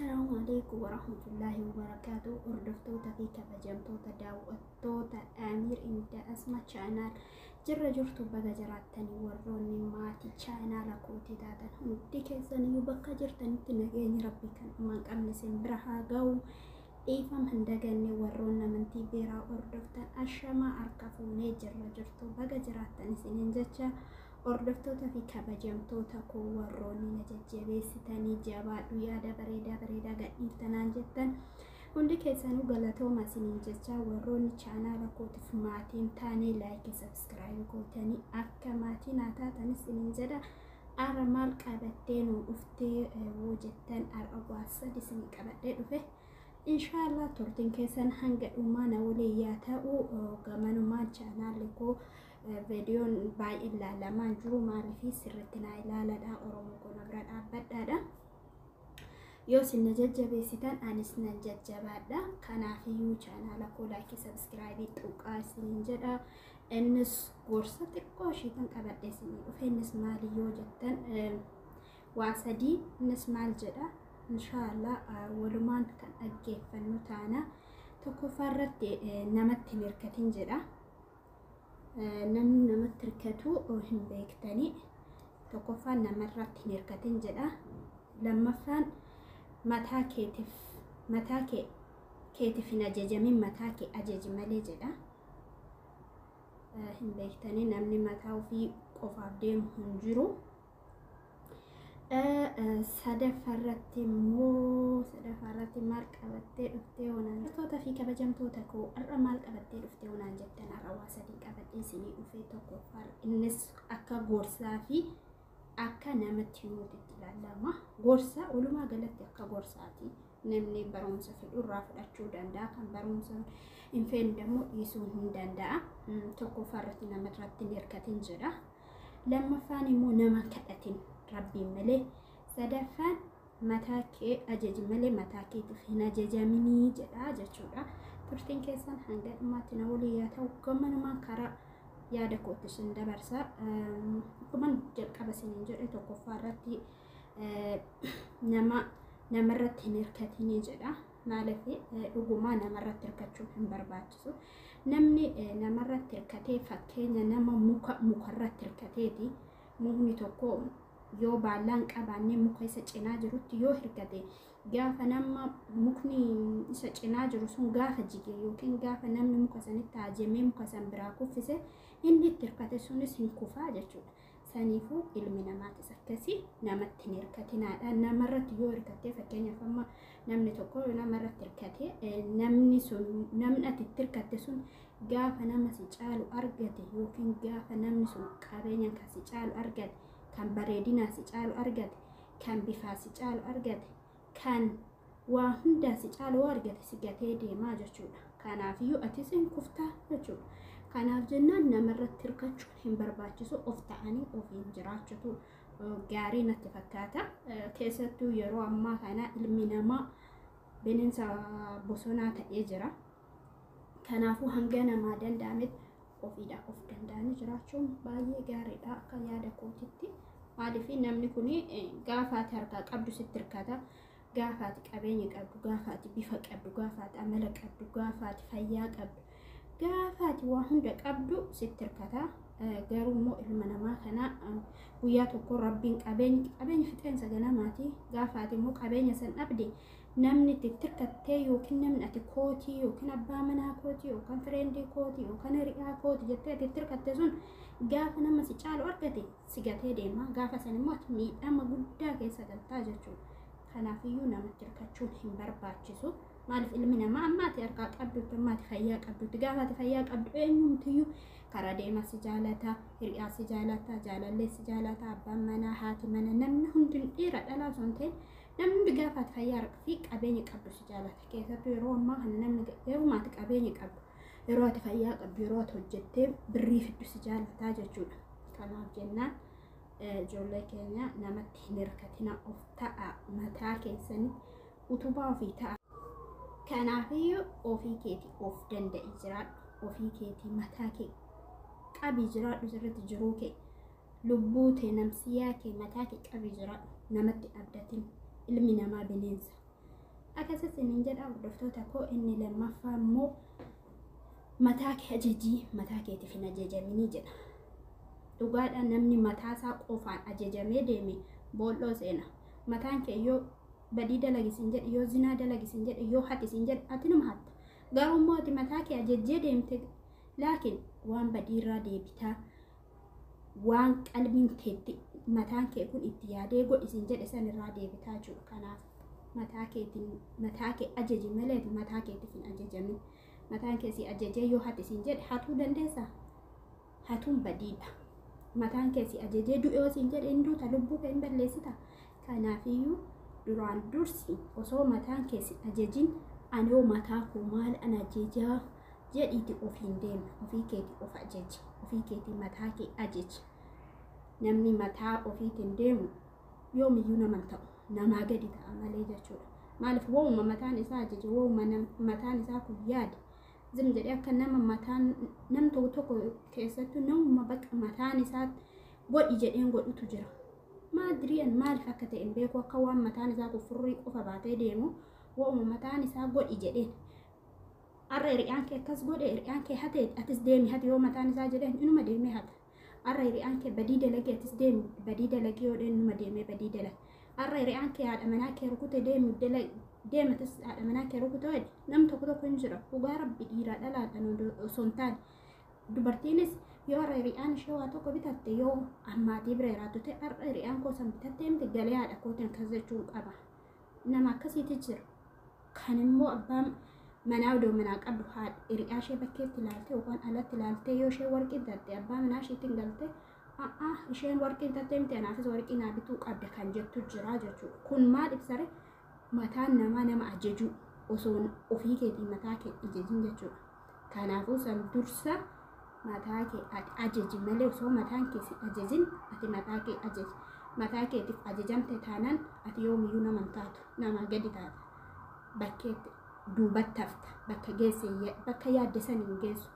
Assalaamu alaikum warahmatullaahi wabarakaatu. Hordoftoota fi kabajamtoota daawwattoota Amiir Inda Asma channel, jirra jirtu? Baga jiraattanii. Warroonni maatii chaanaala kootii taatan hundi keessaniyyuu bakka jirtanitti nageenyi Rabbii kan dhumaa hin qabne isin bira haa ga'u. Dhiifama hin daganne, warroonni amantii biraa hordoftan, ashamaa, harka fuunee, jirra jirtu, baga jiraattan isiniin jecha. Hordoftoota fi kabajamtoota koo, warroonni na jajjabeessitanii "Jabaadhu, yaada bareedaa bareedaa gadhiiftanaan" jettan hundi keessanuu galatooma isiniin jecha. Warroonni chaanaala kootiif maatiin taanee like, subscribe gootanii akka maatii naa taatan isiniin jedha. Arra maal qabattee nu dhuftee woo jettan, arra waa sadi isinii qabadhee dhufe. Inshaallah turtiin keessan hanga dhumaa na waliin yaa ta'u. Gamanumaan chaanaalli koo viidiyoon baay'ee ilaalamaa jiru, maaliif sirriitti naa ilaaladha. Oromoo koo, na bira dhaabbadhaadha. Yoo isin na jajjabeessitan anis nan jajjabaadha. Kanaafiyyuu chaanaala koo like, subscribe tuqaa isiniin jedha. Innis gorsa xiqqoo ishiitan qabadhee isinii dhufe. Innis maali yoo jettan, waa sadii. Innis maal jedha? Inshaallah walumaan kan dhaggeeffannu taana. Tokkoffaa irratti namatti hin hirkatin jedha. Namni namatti hirkatu hin beektanii. Tokkoffaan namarratti hin hirkatin jedha. Lammaffaan mataa keetiif, mataa kee keetiif hin ajajamin, mataa kee ajaji malee jedha. Hin beektanii, namni mataa ofii qofaaf deemu hin jiru. Sadaffaa irratti immoo, sadaffaa irratti maal qabattee dhuftee onaan toota fi kabajamtoota koo, har'a maal qabattee dhuftee onaan jettan, har'a waa sadii qabadhee isinii dhufee. Tokkoffaa, innis akka gorsaa fi akka namatti himuutti ilaalama. Gorsa walumaa galatti akka gorsaati. Namni barumsa fedhu irraa fudhachuu danda'a. Kan barumsa hin feene immoo dhiisuu hin danda'a. Tokkoffaa irratti namarratti hin hirkatin jedha. Lammaffaan immoo nama kadhatin Rabbiin malee. Sadaffaan mataa kee ajaji malee mataa keetiif hin ajajaminii jedha jechuudha. Turtiin keessan hanga dhumaatti na waliin yaa ta'u. Gammanumaan karaa yaada kootti isin dabarsa. Akkuma jalqaba isiniin jedhe, tokkoffaa irratti nama namarratti hin hirkatinii jedha. Maaliif? Dhugumaa namarratti hirkachuun hin barbaachisu. Namni namarratti hirkatee fakkeenya nama muka mukarratti hirkateeti. Mukni tokko yoo baallaan qabaanne muka isa cinaa jirutti yoo hirkate, gaafa nama mukni isa cinaa jiru sun gaafa jige yookiin gaafa namni muka sanitti haajamee muka san biraa kuffise, inni itti hirkate sunis hin kufaa jechuudha. Saniifuu ilmi namaatis akkasii, namatti hin hirkatinaadha. Namarratti yoo hirkattee, fakkeenyaaf amma namni tokko namarratti hirkate, namni sun, namni ati itti hirkatte sun gaafa nama si caalu argate yookiin gaafa namni sun qabeenya kan si caalu argate, kan bareedinaa si caalu argate, kan bifaa si caalu argate, kan waa hundaa si caalu yoo argate, si gatee deemaa jechuudha. Kanaafiyyuu atis hin kuftaa jechuudha. Kanaaf jennaan namarratti hirkachuun hin barbaachisu, of ta'anii ofiin jiraachutu gaarii natti fakkaata. Keessattuu yeroo ammaa kana ilmi namaa bineensa bosonaa ta'ee jira. Kanaafuu hanga namaa danda'ametti ofiidha of danda'anii jiraachuun baay'ee gaariidha akka yaada kootitti. Maaliif? Namni kun gaafa ati harkaa qabdu sitti hirkata. Gaafa ati qabeenya qabdu, gaafa ati bifa qabdu, gaafa ati amala qabdu, gaafa ati fayyaa qabdu, gaafa ati waa hunda qabdu sitti hirkata. Garuu immoo ilma namaa kana guyyaa tokko Rabbiin qabeenya, qabeenya fixeensa ganamaati. Gaafa ati immoo qabeenya san dhabde, namni itti hirkattee yookiin namni ati kootii yookiin abbaa manaa kootii yookaan friend kootii yookaan hiriyaa kootii jettee ati itti hirkatte sun gaafa nama si caalu argate si gatee deema. Gaafa san immoo ati miidhama guddaa keessa galtaa jechuudha. Kanaafiyyuu namatti hirkachuun hin barbaachisu. Maaliif? Ilmi namaa amma ati harkaa qabdutti, amma ati fayyaa qabdutti, gaafa ati fayyaa qabdu eenyumtiyyuu karaa deemaa si jaalata, hiriyaa si jaalata, jaalallee si jaalata, abbaan manaa, haati mana, namni hundi, dhiira dhalaa osoo hin ta'in, namni hundi gaafa ati fayyaa fi qabeenya qabdu si jaalata. Keessattuu yeroo ammaa kana namni yeroo ati qabeenya qabdu, yeroo ati fayyaa qabdu, yeroo ati hojjettee birrii fiddu si jaalataa jechuudha. Kanaaf jennaan ijoollee keenya, namatti hin hirkatina, of ta'a, mataa keessanii utubaa ofii ta'a. Kanaafiyyuu ofii keetii of danda'i jiraadhu. Ofii keetii mataa kee qabii jiraadhu sirriitti. Jiruu kee, lubbuu tee, namsiyaa kee, mataa kee qabii jiraadhu. Namatti abdatin. Ilmi namaa bineensa. Akkas isiniin jedha hordoftoota koo. Inni lammaffaa immoo mataa kee ajajii, mataa keetiif hin ajajaminii jedha. Dhugaadha, namni mataasaa qofaan ajajamee deeme boolloo seena. Mataan kee yoo badii dalagisiin jedhe, yoo zinaa dalagisiin jedhe, yoo hatisiin jedhe, ati numa hatta. Garuu immoo ati mataa kee ajajjee deemte, laakiin waan badiirraa deebitaa, waan qalbiin keetti mataan kee kun itti yaadee godhisiin jedhe sanirraa deebitaa jechuudha. Kanaaf mataa keetiin mataa kee ajaji malee mataa keetiif hin ajajamin. Mataan kee si ajajee yoo hatisiin jedhe hatuu dandeessaa? Hatuun badiidha. Mataan kee si ajajee du'e yoo siin jedhe hin duuta, lubbuu kee hin balleessita. Kanaafiyyuu duraan dursi osoo mataan kee si ajajin, anoo mataa koo maal an ajajaa jedhiiti ofiin deemi. Ofii keetii of ajaji. Ofii keetii mataa kee ajaji. Namni mataa ofiitiin deemu yoomiyyuu nama hin ta'u. Namaa gadi ta'a malee jechuudha. Maaliif? Wooma mataan isaa ajaje, wooma mataan isaa kun yaade zim jedhee akka nama mataan nam tokko tokko, keessattuu namuma bakka mataan isaa godhi jedheen godhutu jira. Maadiriyan maaliif akka ta'e hin beeku, akka waan mataan isaa kun furrii qofa baatee deemu, wooma mataan isaa godhi jedheen. Har'a hiriyaan kee akkas godhe, hiriyaan kee hate, atis deemi hati yoo mataan isaa jedheen inuma deemee hata. Har'a hiriyaan kee badii dalagee, atis deemi badii dalagee yoo inuma deemee badii dalaga. Har'a hiriyaan kee haadha manaa kee rukute, deemi deematis haadha manaa kee rukute jedhe. Nam tokko tokko hin jira, dhugaa rabbi, dhiiraa dhalaadhaan osoo hin taane dubartiinis yoo har'a hiriyaan ishee waa tokko bitatte, yoo ammaatii bira jiraattu ta'e, har'a hiriyaan koo san bitattee miti, galee haadha kootiin akkas jechuun qaba. Nama akkasiiti jira. Kan immoo abbaan manaa odoo manaa qabdu haadha hiriyaa ishee bakkeetti ilaalte yookaan alatti ilaalte, yoo ishee warqii bitatte, abbaa manaa isheetiin galte, a'aa isheen warqii bitattee miti, anaafis warqii naa bituu qabda kan jettu jira jechuudha. Kun maal ibsare? Mataan namaa nama ajajuu osoo ofii keetii mataa kee ajajin jechuudha. Kanaafuu san dursa mataa kee ajaji malee osoo mataan kee si ajajin ati mataa kee ajaji. Mataa keetiif ajajamte taanaan ati yoomiyyuu nama hin taatu, nama gadi taata. Bakkeetti duubatti hafta, bakka geesse bakka yaadde san hin geessu,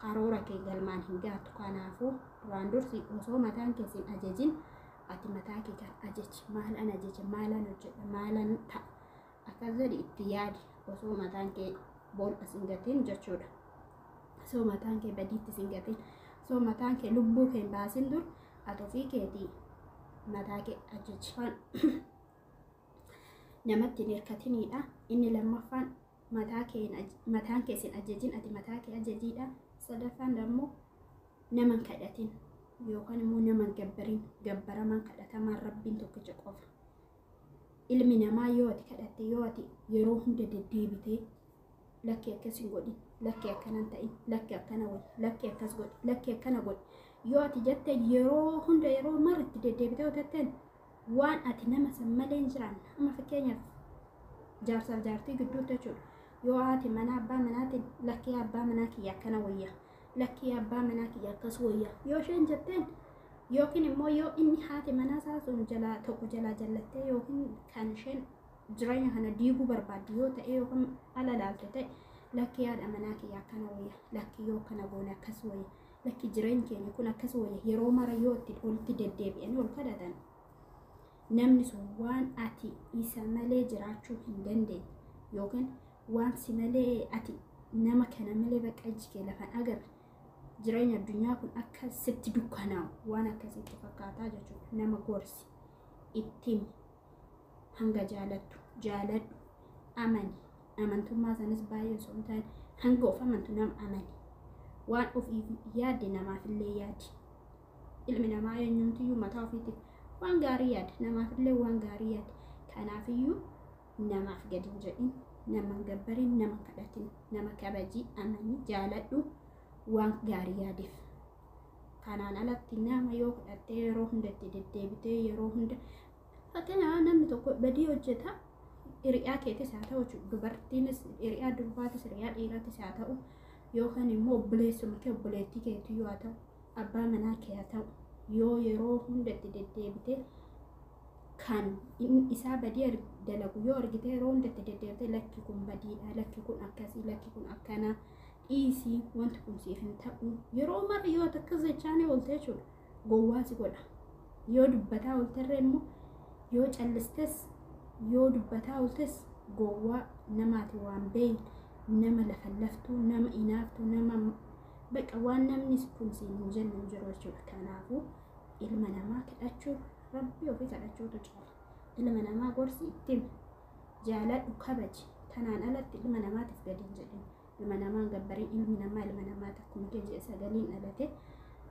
karoora kee galmaan hin gaatu. Kanaafuu duraan dursi osoo mataan kee sin ajajin ati mataa kee kan ajaji. Maalan ajaja, maalan hojjedha, maalan ta'a akkas jedhi itti yaadi osoo mataan kee boolla sin gatiin jechuudha. Osoo mataan kee badiitti sin gatiin, osoo mataan kee lubbuu kee hin baasin dur ati ofii keetii mataa kee ajaji. Namatti hin hirkatiniidha. Inni lammaffaan mataa kee mataan kee sin ajajin ati mataa kee ajajiidha. Sadaffaan immoo nama hin kadhatin yookaan immoo nama hin gabbarin. Gabbaramaan kadhatamaan rabbiin tokkicha qofa. Ilmi namaa yoo ati kadhatte, yoo ati yeroo hunda deddeebitee lakki akkas hin godhin, lakki akkana hin ta'in, lakki akkana godhi, lakki akkas godhi, lakki akkana godhi yoo ati jette, yeroo hunda yeroo mara itti deddeebitee yoo jetteen waan ati nama san malee hin jiraanne. Amma fakkeenyaaf jaarsaaf jaartii gidduutti jechuudha. Yoo haati manaa abbaa manaatiin lakkii abbaa manaa kiyya akkana wayya, lakkii abbaa manaa kiyya akkas wayya yoo isheen jetteen, yookiin immoo yoo inni haati manaa isaa sun jalaa tokko jalaa jallattee yookiin kan isheen jireenya kana diiguu barbaaddu yoo ta'e yookiin ala laalte ta'e, lakkii haadha manaa kiyya akkana wayya, lakkii yoo akkana goone akkas wayya, lakki jireenyi keenya kun akkas wayya, yeroo mara yoo itti olitti deddeebi'anii ol kadhatan, namni sun waan ati isa malee jiraachuu hin dandeenye yookiin waan si malee ati nama kana malee bakka iji kee lafan agarre, jireenya addunyaa kun akka sitti dukkanaa'u waan akkasitti fakkaataa jechuudha. Nama gorsi, ittiin hanga jaalattu jaaladhu, amani. Amantummaa sanis baay'ee osoo hin taane hanga of amantu nama amani. Waan ofiif yaadde namaafillee yaadi. Ilmi namaa eenyumtiyyuu mataa ofiitiif waan gaarii yaada, namaafillee waan gaarii yaada. Kanaafiyyuu namaaf gadi hin jedhin, nama hin gabbarin, nama hin kadhatin, nama kabajii, amanii, jaaladhu, waan gaarii yaadeef. Kanaan alatti nama yoo kadhattee yeroo hunda itti deddeebitee, yeroo hunda, fakkeenyaaf namni tokko badii hojjeta, hiriyaa keetis haa ta'u, dubartiinis hiriyaa durbaatis hiriyaa dhiiraatis haa ta'u, yookaan immoo obboleessuma kee obboleettii keetii yoo haa ta'u, abbaa manaa kee haa ta'u, yoo yeroo hunda itti deddeebitee kan isaa badii dalagu yoo argite, yeroo hunda itti deddeebitee lakki kun badiidha, lakki kun akkasii, lakki kun akkanaa, dhiisii, wanti kun siif hin ta'u, yeroo mara yoo akkas jechaanii oolte jechuudha, gowwaa si godha. Yoo dubbataa oolterree immoo, yoo callistes yoo dubbataa ooltes Gowwaa namaati waan beeyne, nama lafallaftuu, nama inaaftuu, nama baqa waan namni kun siin hin jenne hin jiru jechuudha. Kanaafuu ilma namaa kadhachuu rabbii ofii kadhachuutu caala. Ilma namaa gorsi ittiin jaaladhu, kabaji. Kanaan alatti ilma namaatiif gadi hin jedhin. Ilma namaa gabbariin, ilmi namaa ilma namaati akkuma kee ji'a sagaliin dhalate.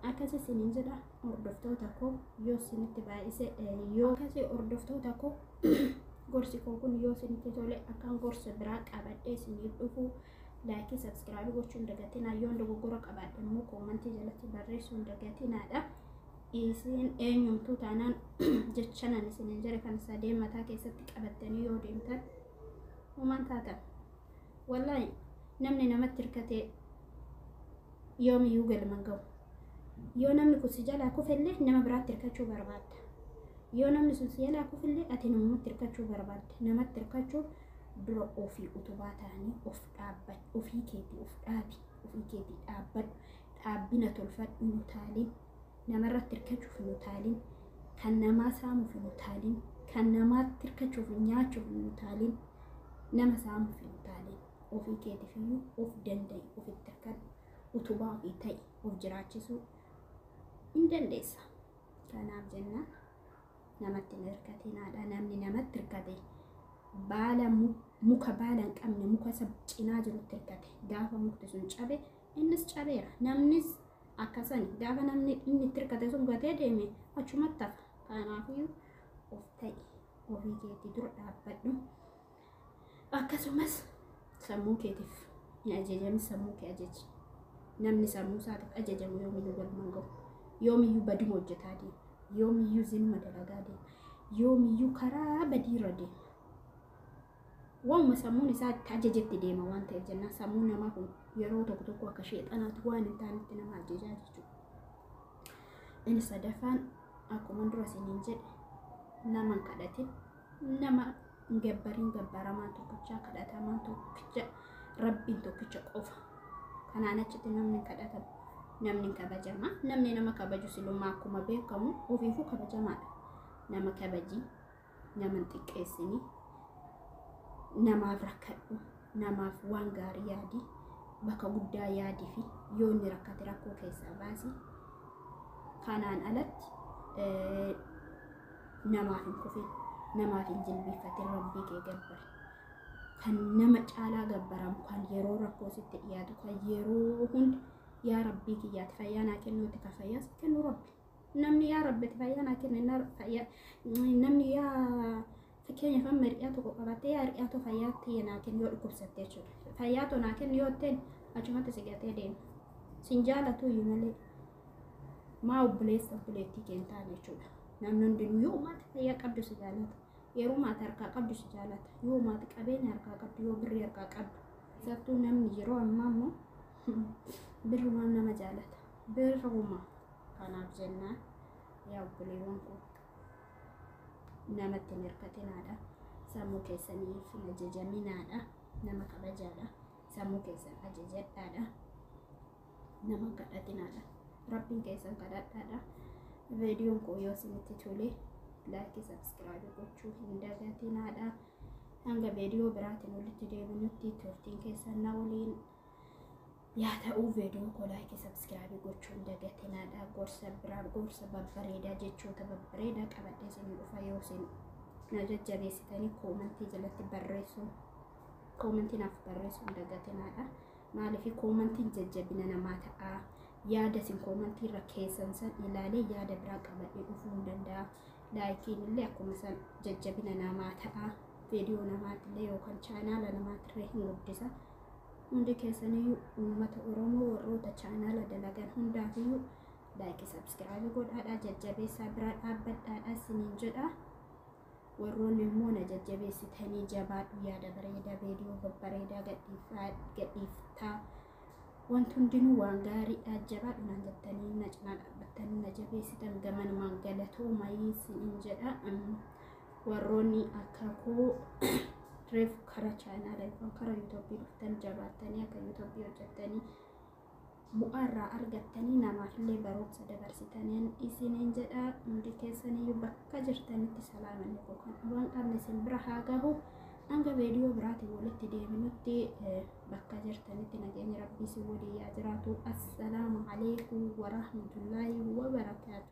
Akkas isiniin jedha hordoftoota koo, yoo isinitti baay'ise, yoo akkasii hordoftoota koo, gorsi koo kun yoo isinitti tole, akkan gorsa biraa qabadhee isiniif dhufu like, subscribe gochuu hin dagatinaa. Yoon dogoggora qabaadhe immoo comment jalatti barreessuu hin dagatinaadha. Isin eenyumtuu taanaan jecha nan isiniin jedhe kan sadee mataa keessatti qabattanii yoo deemtan uumaan taatan. Wallaahi namni namatti hirkate yoomiyyuu galma hin gahu. Yoo namni kun si jalaa kufellee nama biraatti hirkachuu barbaadda. Yoo namni sun si jalaa kufellee ati namumatti hirkachuu barbaadda. Namatti hirkachuu dura ofii utubaa ta'anii of dhaabbadhu, ofii keetii of dhaabi, ofii keetii dhaabbadhu, dhaabbina tolfadhu, hin utaalin. Namarratti hirkachuuf hin utaalin. Kan namaa saamuuf hin utaalin. Kan namaatti hirkachuuf nyaachuuf hin utaalin. Nama saamuuf hin utaalin. Ofii keetiif iyyuu of danda'i, ofitti hirkadhu, utubaa ofii ta'i, of jiraachisuu hin dandeessa. Kanaaf jenna namatti hin hirkatinaadha. Namni namatti hirkate baala muka baala hin qabne muka isa cinaa jirutti hirkate. Gaafa mukti sun cabe innis cabeera. Namnis akkasan gaafa namni inni itti hirkate sun gatee deeme achumatti hafa. Kanaafiyyuu of ta'i, ofii keetii dura dhaabbadhu. Akkasumas sammuu keetiif hin ajajamin, sammuu kee ajaji. Namni sammuu isaatiif ajajamu yoomiyyuu galma hin gahu. Yoomiyyuu baduma hojjetaa deema. Yoomiyyuu zinuma dalagaa deema. Yoomiyyuu karaa badiirra deema. Waanuma sammuun isaa itti ajajetti deema waan ta'eef jennaan sammuun namaa kun yeroo tokko tokko akka sheexanaatti waan hin taanetti nama ajajaa jechuudha. Inni sadaffaan akkuma dura isiniin jedhe, nama hin kadhatin, nama hin gabbariin. Gabbaramaan tokkicha, kadhatamaan tokkicha, rabbiin tokkicha qofa. Kanaan achitti namni hin kadhatamu. Namni hin kabajama. Namni nama kabaju silummaa akkuma beekamu ofiifuu kabajamaadha. Nama kabaji, nama hin xiqqeessini, namaaf rakkadhu, namaaf waan gaarii yaadi, bakka guddaa yaadii fi yoo inni rakkate rakkoo keessaa baasi. Kanaan alatti namaaf hin kufin, namaaf hin jilbiiffatin, rabbii kee gabbari. Kan nama caalaa gabbaramu, kan yeroo rakkoo sitti dhiyaatu, kan yeroo hunda yaa rabbii kiyyaati fayyaa naa kennuuti, ka fayyaa si kennu rabbi. Namni yaa rabbi fayyaa naa kenne fayyaa namni yaa fakkeenyaaf amma hiriyaa tokko qabattee yaa hiriyaa tokko fayyaa ta'e naa kennu yoo dhukkubsatte jechuudha. Fayyaa tokko naa kennu yoo ta'e achumatti si gatee deema. Sin jaalatu iyyuu malee maa obboleessa obboleettii kee hin taane jechuudha. Namni hundinuu yoo maati fayyaa qabdu si jaalata. Yeroo maati harkaa qabdu si jaalata. Yoo maati qabeenya harkaa qabdu, yoo birrii harkaa qabdu. Keessattuu namni yeroo ammaa immoo birrumaan nama jaalata. Birruma. Kanaaf jennaan yaa obboleewwan koo namatti hin hirkatinaadha. Sammuu keessaniif hin ajajaminaadha. Nama kabajaadha. Sammuu keessan ajajadhaadha. Nama kadhatinaadha. Rabbiin keessan kadhadhaadha. Viidiyoon koo yoo isinitti tole like, subscribe gochuu hin dagatinaadha. Hanga viidiyoo biraatiin walitti deebinutti turtiin keessan na waliin yaa ta'uu. Viidiyoo koo like, subscribe gochuu hin dagatinaadha. Gorsa biraa, gorsa babbareedaa, jechoota babbareedaa qabadhee isin dhufa. Yoo isin na jajjabeessitanii comment jalatti barreessuu, comment naaf barreessuu hin dagatinaadha. Maaliif commentiin jajjabina namaa ta'a. Yaada isin comment irra keessan san ilaalee yaada biraa qabadhee dhufuu hin danda'a. Likeiin illee akkuma san jajjabina namaa ta'a. Viidiyoo namaatillee yookaan chaanaala namaatillee hin guddisa. Hundi keessaniyyuu uummata Oromoo warroota chaanaala dalagan hundaafiyyuu like, subscribe godhaadha, jajjabeessaa, bira dhaabbadhaadha isiniin jedha. Warroonni immoo na jajjabeessitanii jabaadhu, yaada bareedaa, viidiyoo babbareedaa gadhiiftaa, wanti hundinuu waan gaariidha, jabaadhu naan jettanii na cinaa dhaabbattanii na jabeessitan gamanumaan galatoomaa isiniin jedha. Warroonni akka koo reefu karaa chaanaala yookaan karaa yuutuubii dhuftan jabaattanii akka yuutuubii hojjettanii bu'aa irraa argattanii namaafillee barumsa dabarsitaniin isiniin jedha. Hundi keessaniyyuu bakka jirtanitti salaamanni koo kan waan qabne isin bira haa gahu. Hanga viidiyoo biraatiin walitti deebinutti bakka jirtanitti nageenya rabbii si waliin yaa jiraatu. Assalaamu alaikum warahmatullaahi wabarakaatu.